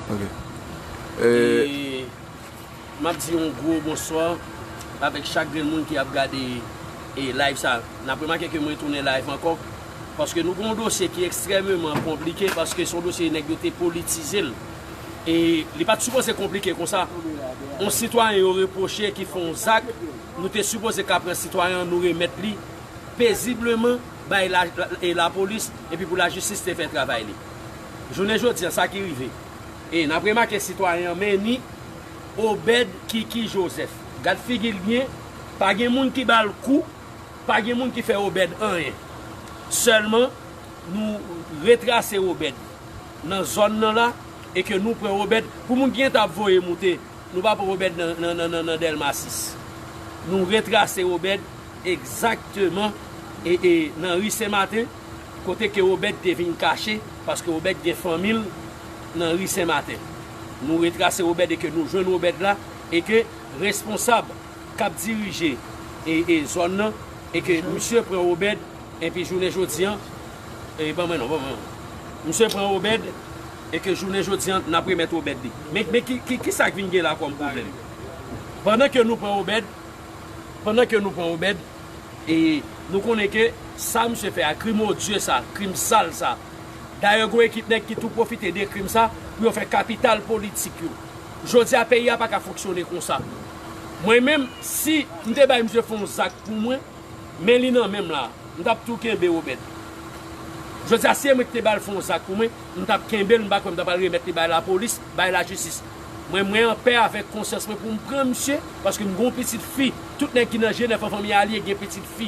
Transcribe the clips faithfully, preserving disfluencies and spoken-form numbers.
Ok. E, m ap di yon gwo bonswa avèk chak grenn moun ki ap gade, e, live sa. N ap remake ke mwen tounen live ankò, paske nou gen yon dosye ki ekstrèmeman konplike, paske se yon dosye nèg yo te politize l. E li pa t sipoze konplike konsa. Yon sitwayen yo repwoche ki fè yon zak, nou te sipoze ka pran sitwayen an, nou remèt li pezibleman bay la, la, e lapolis, epi pou lajistis te fè travay li. Jounen jodi an, sa ki rive. E n ap remake sitwayen an, men ni Obed Kiki Joseph. Gad figi l byen, pa gen moun ki ba l kou, pa gen moun ki fè Obed anyen. Sèlman, nou retrase Obed nan zòn nan la, e ke nou pran Obed, pou moun ki gentan ap voye moute, nou pa pran Obed nan, nan, nan, nan, nan Dèlma sis. Nou retrase Obed egzakteman, e, e nan ri Sen Maten, kote ke Obed te vin kache, paske Obed gen fanmi l nan ri Sen Maten. Nou retrase Obed e ke nou jwenn Obed la, e ke responsab k ap dirije, e, e zòn nan, e ke misye pran Obed, epi jounen jodi an, e, ban mwen non, ban mwen non. Misye pran Obed, e ke jounen jodi an, n ap remèt Obed li. Men, men ki, ki, ki sa k vin gen la kòm pwoblèm? Pandan ke nou pran Obed, pandan ke nou pran Obed, e nou konnen ke sa misye fè a, krim odye sa, krim sal sa. Dayè, gen yon ekip nèg ki tou pwofite de krim sa pou yo fè kapital politik yo. Jodi a, peyi a pa ka fonksyone konsa. Mwen menm, si m te bay misye fè yon zak pou mwen, men li nan men m la, m t ap tou kenbe Obed. Jodi a, si e mwen ki te ba l fè yon zak pou mwen, m t ap kenbe l, m pa kwè m t ap al remèt li bay lapolis, bay lajistis. Mwen, mwen anpè avèk konsyans mwen pou m pran misye, paske m gen yon pitit fi. Tout nèg ki nan G nèf an Fanmi Alye gen pitit fi.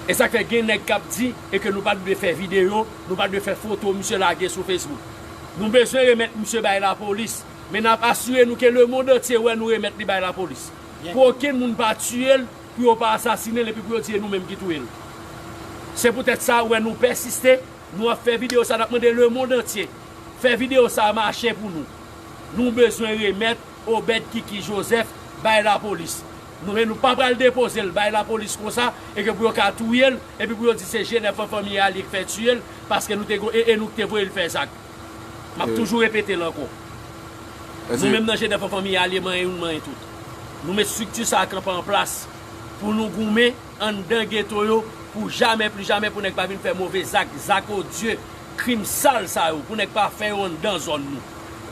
E sa k fè gen nèg k ap di e ke nou pa t dwe fè videyo, nou pa t dwe fè foto misye lage sou Facebook. Nou bezwen remèt misye bay lapolis, men n ap asire nou ke lemonn antye wè nou remèt li bay lapolis. Pou okenn moun pa tiye l, pou yo pa asasinen l epi pou yo di e nou menm ki touye l. Se poutèt sa ou wè nou pèsiste, nou ap fè videyo sa, n ap mande lemonn antye fè videyo sa mache pou nou. Nou bezwen remèt Obed Kiki Joseph bay lapolis. Nou menm nou pa pral depoze l bay lapolis konsa, e ke pou yo ka touye l, epi pou yo di se G nèf an Fanmi Alye k fè tiye l, paske nou te go-, e, e nou k te voye l fè zak. M ap toujou repete l ankò. Nou menm nan G nèf an Fanmi Alye, manyen youn, manyen tout. Nou met estrikti sa a kanpe an plas pou nou goumen anndan geto yo pou jamè, pli jamè, pou nèg pa vin fè move zak, zak odye, krim sal sa yo, pou nèg pa fè yo anndan zòn nou.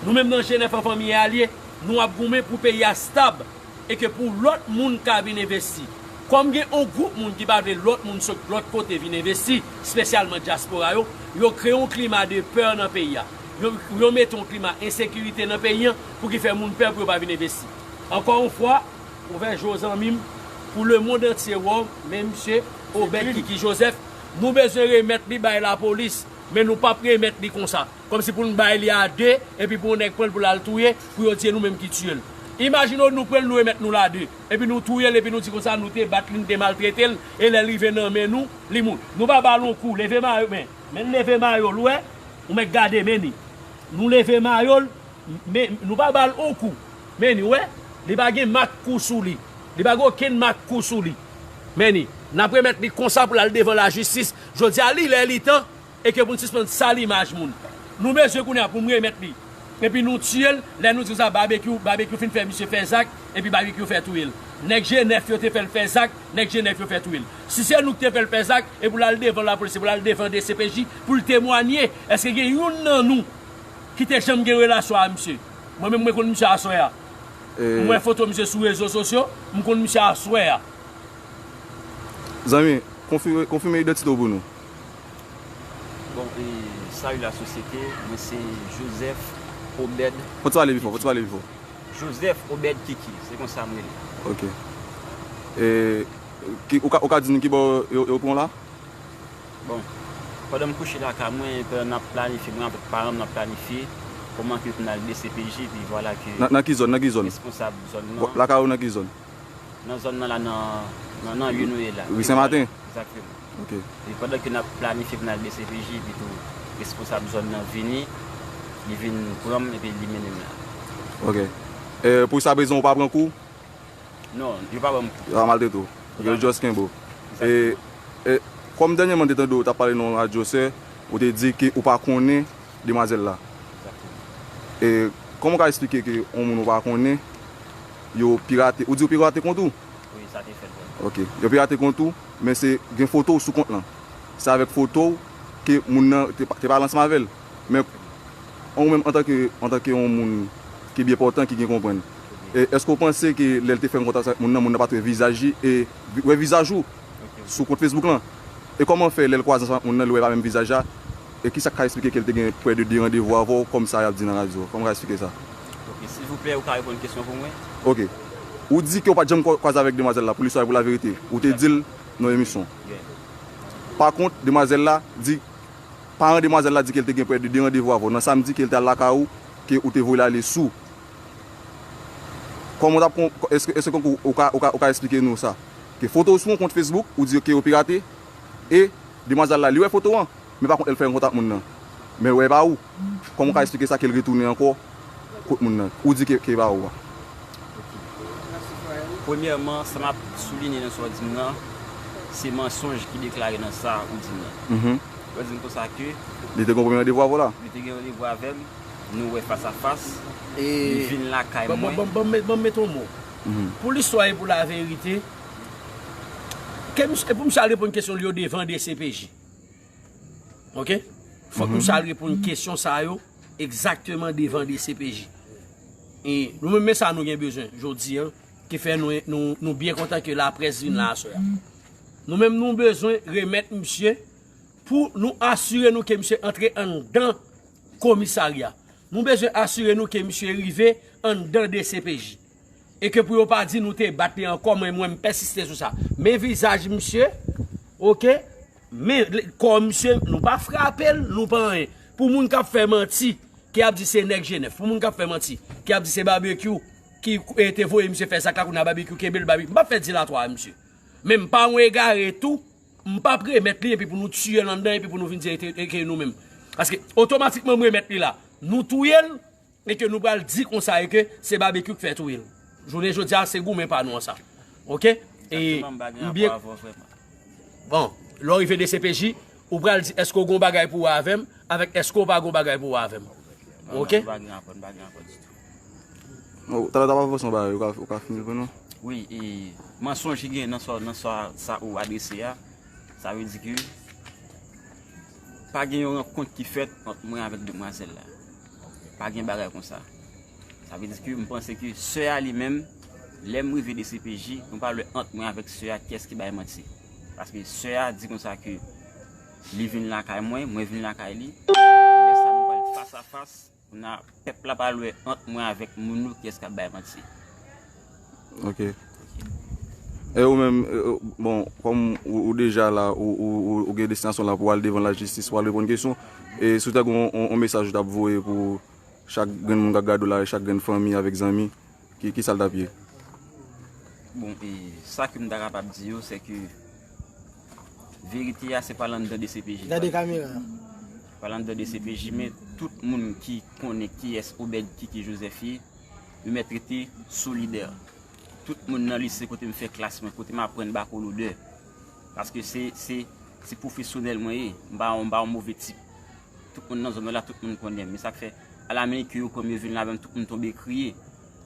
Nou menm nan G nèf an Fanmi Alye, nou ap goumen pou peyi a stab e ke pou lòt moun ka vin envesti. Kòm gen yon gwoup moun ki pa vle lòt moun sot lòt kote vin envesti, espesyalman dyaspora yo, yo kreye yon klima de pè nan peyi a. Yo, yo mete yon klima ensekirite nan peyi an pou ki fè moun pè pou yo pa vin envesti. Ankò yon fwa, ouvè je w zanmi m, pou lemonn antye wè w, men misye Obed Kiki Joseph, nou bezwen remèt li bay lapolis, men nou p ap remèt li konsa. Kòmsi pou n bay li a de, epi pou yon nèg pran l pou l al touye, pou yo di e nou menm ki tiye l. Imajine w nou pran l, nou remèt nou l a de, epi nou touye l, epi nou di konsa nou te bat li, nou te maltrete l, e lè l rive nan men nou, li mouri. Nou pa ba l yon kou, leve mayo, men, men leve mayo l, ou wè, ou mèt gade, men ni. Nou leve mayo l, men nou pa ba l yon kou, men ni, ou wè, li pa gen mak kou sou li. Li pa gen okenn mak kou sou li. Men ni, n ap remèt li konsa pou l al devan lajistis. Jodi a, li lè, li tan, e ke pou n sispann sal imaj moun. Nou bezwen kounye a pou m remèt li. Epi nou tiye l, lè nou di konsa babekyou, babekyou fin fè misye fè zak, epi babekyou fè touye l. Nèg je nèf yo te fè l fè zak, nèg je nèf yo fè touye l. Si se nou ki te fè l fè zak, e pou l al devan lapolis, e pou l al devan D C P J, pou l temwanye, èske gen youn nan nou ki te janm gen relasyon a misye? Mwen menm, mwen konn misye aswè a. M wè foto misye sou rezo sosyo, m konn misye aswè a. Zanmi, konfime, konfime idantite w pou nou. Bon, e, salut la société, mwen se Joseph Obed. Fò w pale pi fò, fò w pale pi fò. Joseph Obed Kiki, se konsa m rele. Ok. E, ki, ou ka, ou ka di nou ki bò yo, yo pran w la? Bon, pandan m kouche lakay mwen, pandan n ap planifye, mwen avèk paran m, n ap planifye kòman ke pou n al D C P J, epi vwala ke... Nan, nan ki zòn, nan ki zòn? Responsab zòn nan. Lakay ou nan ki zòn? Nan zòn nan la, nan, nan, nan ri nou ye la. Ri Sen Maten? Egzakteman. Ok. E pandan ke n ap planifye pou n al D C P J, epi tou responsab zòn nan vini, li vin pran m, epi li mennen m la. Ok. E, pou sa prezan, ou pa pran kou? Non, yo pa ban m kou. Yo pa maltrete w. Yo just kenbe w. E, e, kòm dènyèman m te tande w t ap pale nan yon radyo, sè, ou te di ke ou pa konnen demwazèl la. Egzakteman. E kòman w ka eksplike ke yon moun ou pa konnen, yo pirate, ou di yo pirate kont ou? Wi, sa te fèt vre. Ok. Yo pirate kont ou, men se gen foto w sou kont lan. Se avèk foto w ke moun nan te, te pale ansanm avè l. Men ou menm antanke, antanke yon moun ki byen pòtan, ki gen konprann, e èske w panse ke lè l te fè yon kontak avèk moun nan, moun nan pa t wè vizaj li e wè vizaj ou sou kont Facebook lan? E kòman fè lè l kwaze ansanm ak moun nan, li wè pa menm vizaj la? E kisa k ka eksplike ke l te gen prè de de randevou avè w, kòm sa y ap di nan radyo? Kòman w ka eksplike sa? Ok, silvouplè, ou ka reponn kesyon pou mwen? Ok. Ou di ke w pa t janm kwa- kwaze avèk demwazèl la, pou listwa e pou laverite. Ou te di l nan emisyon. Yeah. Pa kont, demwazèl la di, paran demwazèl la di ke l te gen prè de de randevou avè w. Nan samdi ke l te al lakay ou, ke ou te voye l ale sou. Kòman w t ap kon- èske, èske ou, ou ka, ou ka, ou ka eksplike nou sa? Ke foto w sou yon kont Facebook, ou di ke yo pirate, e demwazèl la, li wè foto an, men pa kont, lè l fè yon kontak moun nan, men wè pa ou. Kòman w ka eksplike sa ke l retounen ankò kot moun nan? Ou di ke, ke pa ou a. Premyèman, sa m ap soulinye nan sa w di m nan, se mansonj ki deklare nan sa ou di m nan. Mhm. Ou di m konsa ke li te gen yon premye randevou avè w la? Li te gen randevou avè m, nou wè fas a fas, li vin lakay mwen. Ban m met yon mo. Mhm. Pou listwa e pou laverite, ke misye, e pou misye al reponn kesyon li yo devan D C P J. Ok? Fòk misye al reponn kesyon sa yo egzakteman devan D C P J. E nou menm, men sa nou gen bezwen jodi a, ki fè nou, nou, nou byen kontan ke laprès vin la aswè a. Nou menm, nou bezwen remèt misye pou nou asire nou ke misye antre anndan komisarya. Nou bezwen asire nou ke misye rive anndan D C P J. E ke pou yo pa di nou te bat li ankò, mwen, mwen, m pèsiste sou sa. Men vizaj misye, ok? Men kò misye, nou pa frape l, nou pa anyen. Pou moun k ap fè manti, ki ap di se nèg Jenèf, pou moun k ap fè manti, ki ap di se Babekyou ki, e, te voye misye fè zak la, kounye a Babekyou kenbe l, Babekyou. M p ap fè dilatwa a misye. Men m pa yon egare tou, m p ap remèt li epi pou nou tiye l anndan epi pou nou vin di e te, e ke nou menm. Paske otomatikman m remèt li la, nou touye l, e ke nou pral di konsa e ke se Babekyou k fè touye l. Jounen jodi a, se goumen pa nou an sa. Ok? E m byen. Bon, lè w rive D C P J, ou pral di èske w gen yon bagay pou wè avè m, avèk èske w pa gen yon bagay pou wè avè m. Ok? Non, m pa gen rapò, m pa gen rapò ditou. Oh, talè w t ap avanse yon bagay, ou ka, ou ka fini l pou nou? Wi, e mansonj ki gen nan sa, nan sa, sa ou adrese a, sa vle di ke pa gen yon rankont ki fèt ant mwen avèk demwazèl la. Pa gen bagay konsa. Sa vle di ke m panse ke sè a li menm, lè m rive D C P J, nou pa wè ant mwen avèk sè a kiyès ki bay manti. Paske sè a di konsa ke li vin lakay mwen, mwen vin lakay li. Lè sa nou pral fas a fas, kounye a pèp la pral wè ant mwen avèk moun yo kiyès k ap bay manti. Ok. E ou menm, e, e, bon, kòm ou, ou deja la, ou, ou, ou, ou gen destinasyon la pou w al devan lajistis, pou w al reponn kesyon, e si w ta gen yon, yon, yon mesaj ou t ap voye pou chak grenn moun k ap gade w la, chak grenn fanmi avèk zanmi, ki, ki sa l t ap ye? Bon, e sa ke m ta kapab di yo, se ke verite a, se pa l anndan D C P J. Gade kamera. Pa l anndan D C P J, men tout moun ki konnen kiyès Obed Kiki Joseph ye, yo mèt rete solidè. Tout moun nan lise kote m fè klas mwen, kote m aprann bako lodè. Paske se, se, se pwofesyonèl mwen ye. M pa, m pa yon move tip. Tout moun nan zòn nan la, tout moun konnen m. Men sa k fè, a la minit ke yo pran m, yo vin la avè m, tout moun tonbe kriye.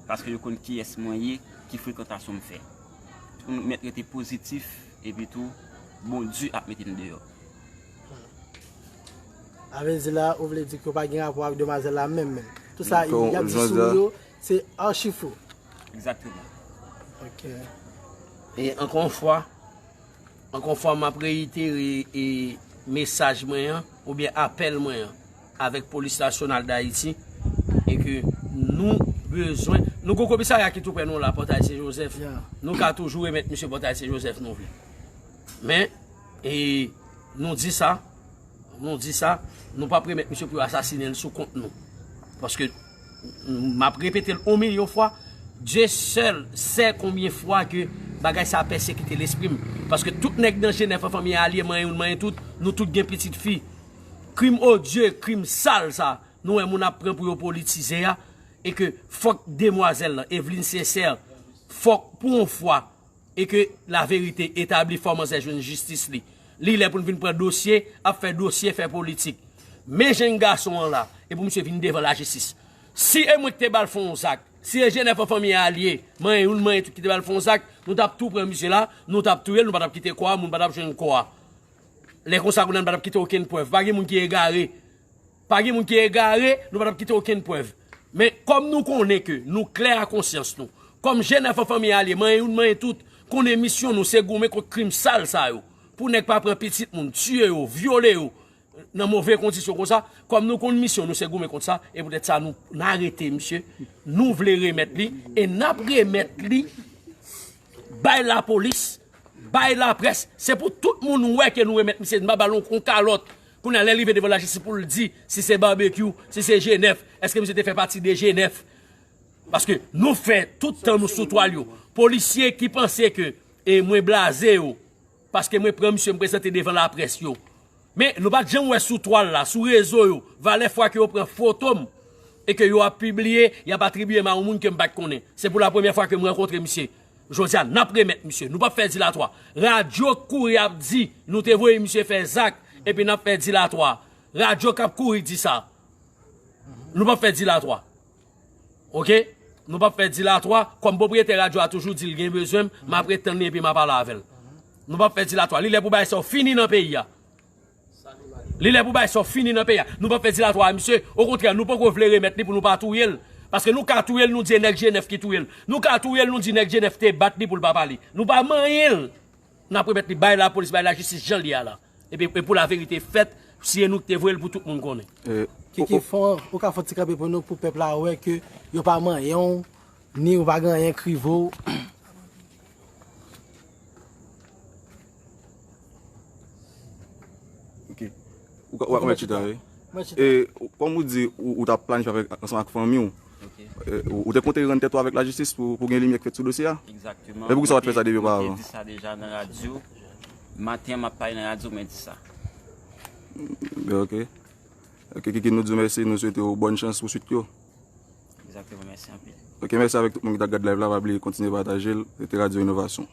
Paske yo konn kiyès mwen ye, ki frekantasyon m fè. Tout moun mèt rete pozitif, epi tou, Bondye ap mete n deyò. Sa vle di la, ou vle di ke w pa gen rapò ak demwazèl la menm, menm. Tout sa y ap di sou ou yo, se achi fo. Egzakteman. Ok. E ankò yon fwa, ankò yon fwa, m ap reyitere, e, mesaj mwen an, oubyen apèl mwen an, avèk Polis Nasyonal d Ayiti, e ke nou bezwen, nou gon komisarya ki tou prè nou la, Pòtay Sen Jozèf, nou ka toujou remèt misye Pòtay Sen Jozèf nou vle. Men, e, nou di sa, nou di sa, nou p ap remèt misye pou yo asasinen l sou kont nou. Paske, m ap repete l yon milyon fwa, Dieu seul sait combien fois que bagay sa a pèsekite lespri m. Paske tout nèg nan Jenèf an, fanmi a, alye, manyen youn, manyen tout, nou tout gen pitit fi. Krim odye, krim sal sa, nou wè moun ap pran pou yo politize a, e ke fòk demwazèl lan, Evelyne Sincère, fòk pou yon fwa, e ke laverite etabli, fò manzè jwenn jistis li. Li lè pou n vin pran dosye, ap fè dosye, fè politik. Men jèn gason an la, e pou misye vin devan lajistis. Si e mwen ki te ba l fè yon zak, si e Jenèf an fanmi a li ye, manyen youn, manyen tout ki te ba l fè yon zak, nou t ap tou pran misye la, nou t ap touye l, nou pa t ap kite kò a, moun pa t ap jwenn kò a. Lè konsa, kounye a, nou pa t ap kite okenn prèv. Pa gen moun ki egare. Pa gen moun ki egare, nou pa t ap kite okenn prèv. Men, kòm nou konnen ke nou klè a konsyans nou, kòm Jenèf an fanmi a li ye, manyen youn, manyen tout, konnen misyon nou se goumen kont krim sal sa yo. Pou nèg pa pran pitit moun, tiye yo, vyole yo, nan move kondisyon konsa, kòm nou konn misyon nou se goumen kont sa, e poutèt sa nou, n arete misye, nou vle remèt li, e n ap remèt li bay lapolis, bay laprès, se pou tout moun wè ke nou remèt misye, n pa ba l yon, yon kalòt. Kounye a, lè l rive devan lajistis pou l di si se Babekyou, si se Jenèf, èske misye te fè pati de Jenèf? Paske nou fè tout tan nou sou twal yo. Polisye ki panse ke, e mwen blaze yo, paske mwen pran misye, m prezante devan laprès yo. Men, nou pa t janm wè sou twal la, sou rezo yo, valè fwa ke yo pran foto m, e ke yo ap pibliye, y ap atribiye m a yon moun ke m pa t konnen. Se pou la premyè fwa ke m rankontre misye. Jodi a, n ap remèt misye. Nou p ap fè dilatwa. Radyo k kouri ap di, nou te voye misye fè zak, epi n ap fè dilatwa. Radyo k ap kouri di sa. Nou p ap fè dilatwa. Oke? Nou p ap fè dilatwa. Kòm pwopriyetè radyo a toujou di l gen bezwen m, m ap ret tann li epi m a pale avè l. Nou p ap fè dilatwa. Li lè pou bagay sa yo fini nan peyi a. Li lè pou bagay sa yo fini nan peyi a. Nou p ap fè dilatwa a misye. Okontrè, nou poko vle remèt li pou nou pa touye l. Paske nou ka touye l, nou di e nèg Jenèf ki touye l. Nou ka touye l, nou di nèg Jenèf te bat li pou l pa pale. Nou pa manyen l. N ap remèt li bay lapolis, bay lajistis jan l ye a la. Epi, e pou laverite fèt, si e nou ki te voye l pou tout moun konnen. E, Kiki, o, o, fon, ou ka fè yon ti kanpe pou nou, pou pèp la wè ke yo pa manyen w, ni ou pa gen anyen k rive w. Ok. Ou ka, ou ka mèt chita, wi. Mwen chita. E, ou, kòm ou di, ou, ou t ap planifye avèk, ansanm ak fanmi w. Ok. E, ou, ou te konte rann tèt ou avèk lajistis pou, pou gen limyè k fèt sou dosye a? Egzakteman. E poukisa w pa t fè sa depi oparavan? Mwen te di sa deja nan radyo. Maten an, m ap pale nan radyo, mwen di sa. Ben, ok. Ok, Kiki, nou di w mèsi, nou swete w bòn chans pou swit yo. Egzakteman, mèsi anpil. Ok, mèsi avèk tout moun ki t ap gad live la, pa bliye kontinye pataje l. Se te Radyo Inovasyon.